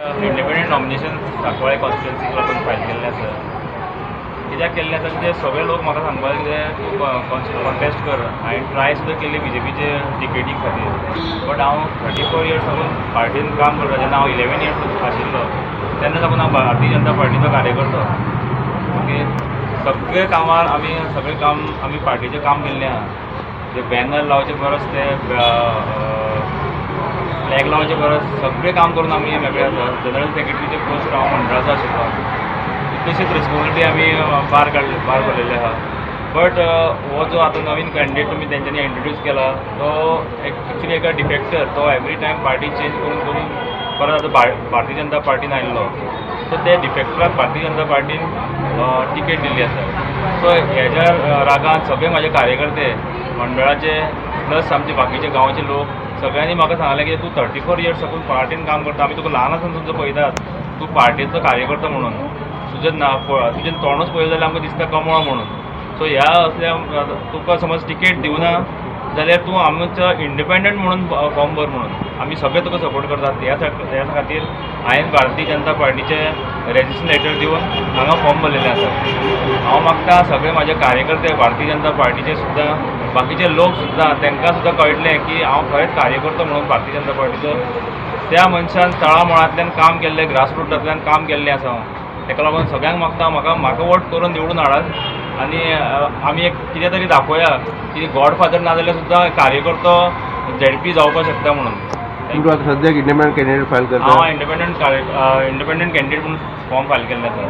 Independent nomination Sancoale कॉन्स्टिट्युएन्सीक लागून file केल्लें आसा. कित्याक केल्लें आसा, कितें सगळे लोक म्हाका सांगपाक कितें तूं कॉन्टेस्ट कर. हांवें ट्राय सुद्दां केल्ली बीजेपीचे टिकेटी खातीर, बट हांव 34 इयर्स साकून पार्टीन काम करता. जेन्ना हांव 11 इयर्स आशिल्लो तेन्ना साकून हांव भारतीय जनता पार्टीचो कार्यकर्तो. ओके, सगळे कामार आमी, सगळें काम आमी पार्टीचें काम केल्लें आहा. जे बॅनर लावचे परस, ते फ्लॅग लावचे परस सगळें काम करून आमी मेकळे आसा. जनरल सेक्रेटरीचे पोस्ट हांव मंडळाचो आशिल्लो. कितलीशीच रिस्पॉन्सिबिलिटी आमी पार काडले, पार पडलेले आहा. बट हो जो आतां नवीन कॅन्डिडेट तुमी तेंच्यांनी इंट्रोड्यूस केला, तो एक्चुली एका डिफेक्टर. तो एवरी टायम पार्टी चेंज करून करून परत आतां भारतीय जनता पार्टीन आयिल्लो. सो ते डिफेक्टराक भारतीय जनता पार्टीन टिकेट दिल्ली आसा. सो हेज्या रागान सगळे म्हाजे कार्यकर्ते मंडळाचे, प्लस आमचे बाकीचे गांवचे लोक, सगळ्यांनी म्हाका सांगलें की तूं 34 इयर्स साकून पार्टीन काम करता, आमी तुका ल्हान आसून तुमचो पळयतात, तूं पार्टीचो कार्यकर्तो म्हणून. तुजें ना तुजें तोंडूच पळयलें जाल्यार आमकां दिसता कमळ म्हणून. सो ह्या असल्या तुका समज टिकेट दिवना जाल्यार तूं आमचो इंडिपेंडंट म्हणून फॉर्म भर म्हणून, आमी सगळे तुका सपोर्ट करतात. ह्या खातीर हांवें भारतीय जनता पार्टीचे रेजिस्ट्रेशन लेटर दिवन हांगा फॉर्म भरलेले आसा. हांव मागता, सगळे म्हाजे कार्यकर्ते भारतीय जनता पार्टीचे सुद्दां, बाकीचे लोक सुद्दां, तांकां सुद्दां कळटलें की हांव खरेंच कार्यकर्तो म्हणून भारतीय जनता पार्टीचो. त्या मनशान तळामुळांतल्यान काम केल्लें, ग्रासरुटांतल्यान काम केल्लें आसा हांव. ताका लागून सगळ्यांक मागता, म्हाका म्हाका वोट करून निवडून हाडात आनी आमी एक कितें तरी दाखोवया की गॉडफादर ना जाल्यार सुद्दां कार्यकर्तो झेडपी जावपाक शकता म्हणून. तुमकां आतां सद्याक इंडिपेंडंट कॅन्डिडेट फायल करता? हांव इंडिपेंडंट कॅन्डिडेट म्हणून फॉर्म फायल केल्लें आसा.